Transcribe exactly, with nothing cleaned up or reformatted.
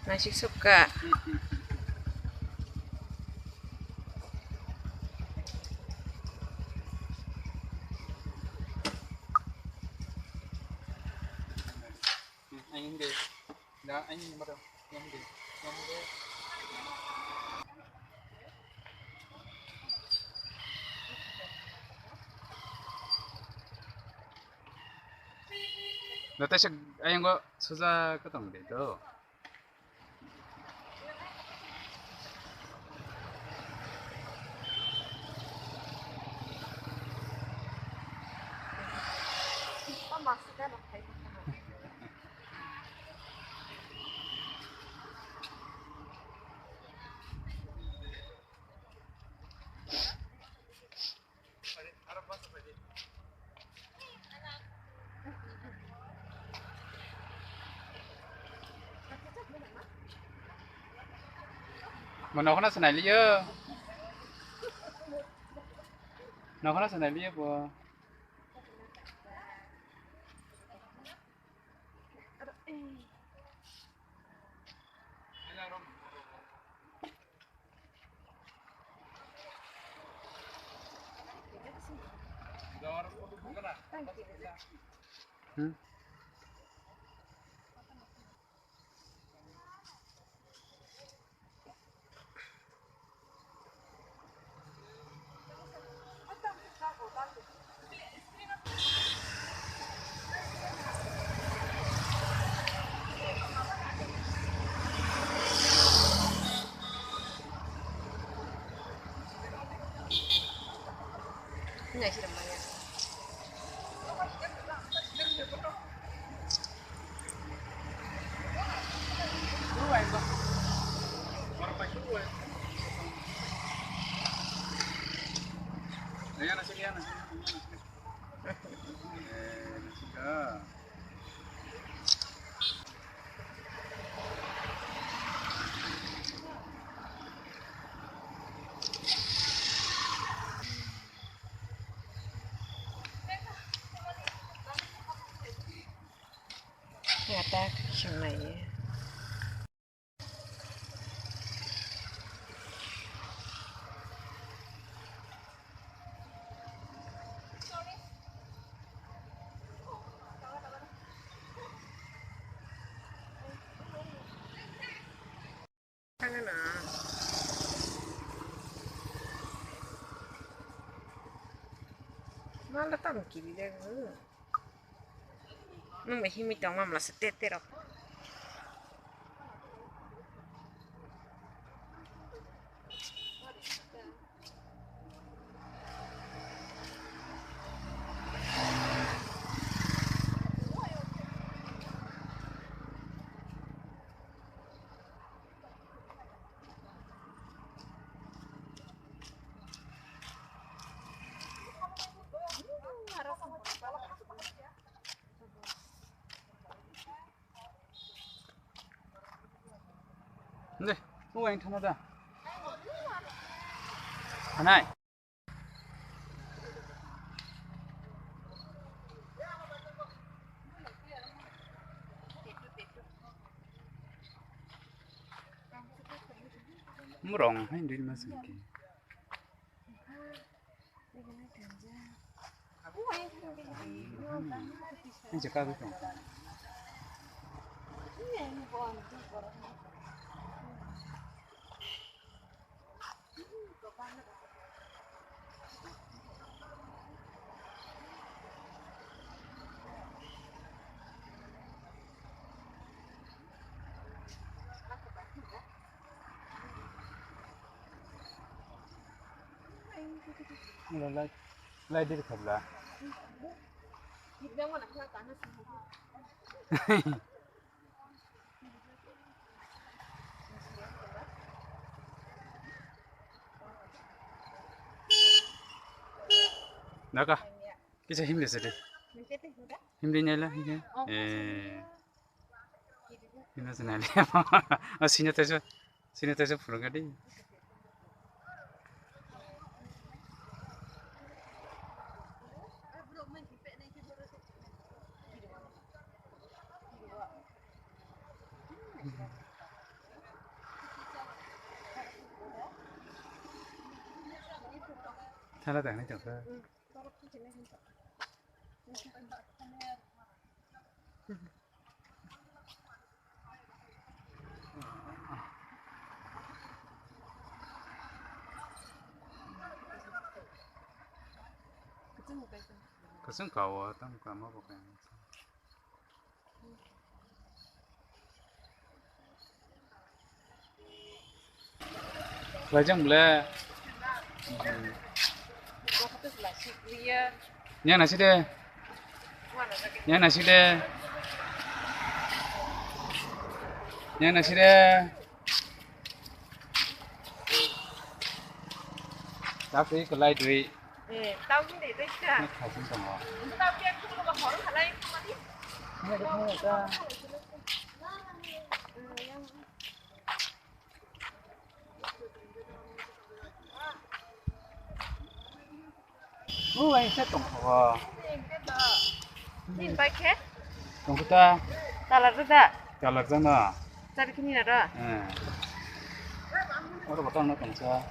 Naisik sukha. Natasha, ayang go suja ka tong de do. Mo nokhno swnai liyo. Nokhno swnai liyo bo. Hmm? Ngata khe swnglaiwi. Thangna. Mala tamo kiri de. Nung bai himwi tong mam lasa te te rok. Nde, nung bai thana da. Hanai. Murong hai dui mas ke. Ang jaka bi tong. Lai, lai dir khabla. Naka, kisa himle sede. Himle nyala, himle. Eh. Himle se nale. Ah, sini teso, sini teso phulung kadi. Hala ta ni chang sa. Kasing kawa tam kama bo kaya. Lajang ble. Nya nasi de. Nya nasi de. Nya nasi de. Tapi kelai dui. Eh, tau ni de dui sa. Ni khasing tongo. Tau ke aku lo hor halai khamani. Ni de ni ta. O, ai, sa tong kho. Nini bai khe? Tong kho ta. Talar da da. Talar jang na. Chari kini na da. Eh. Oro botol na tong sa.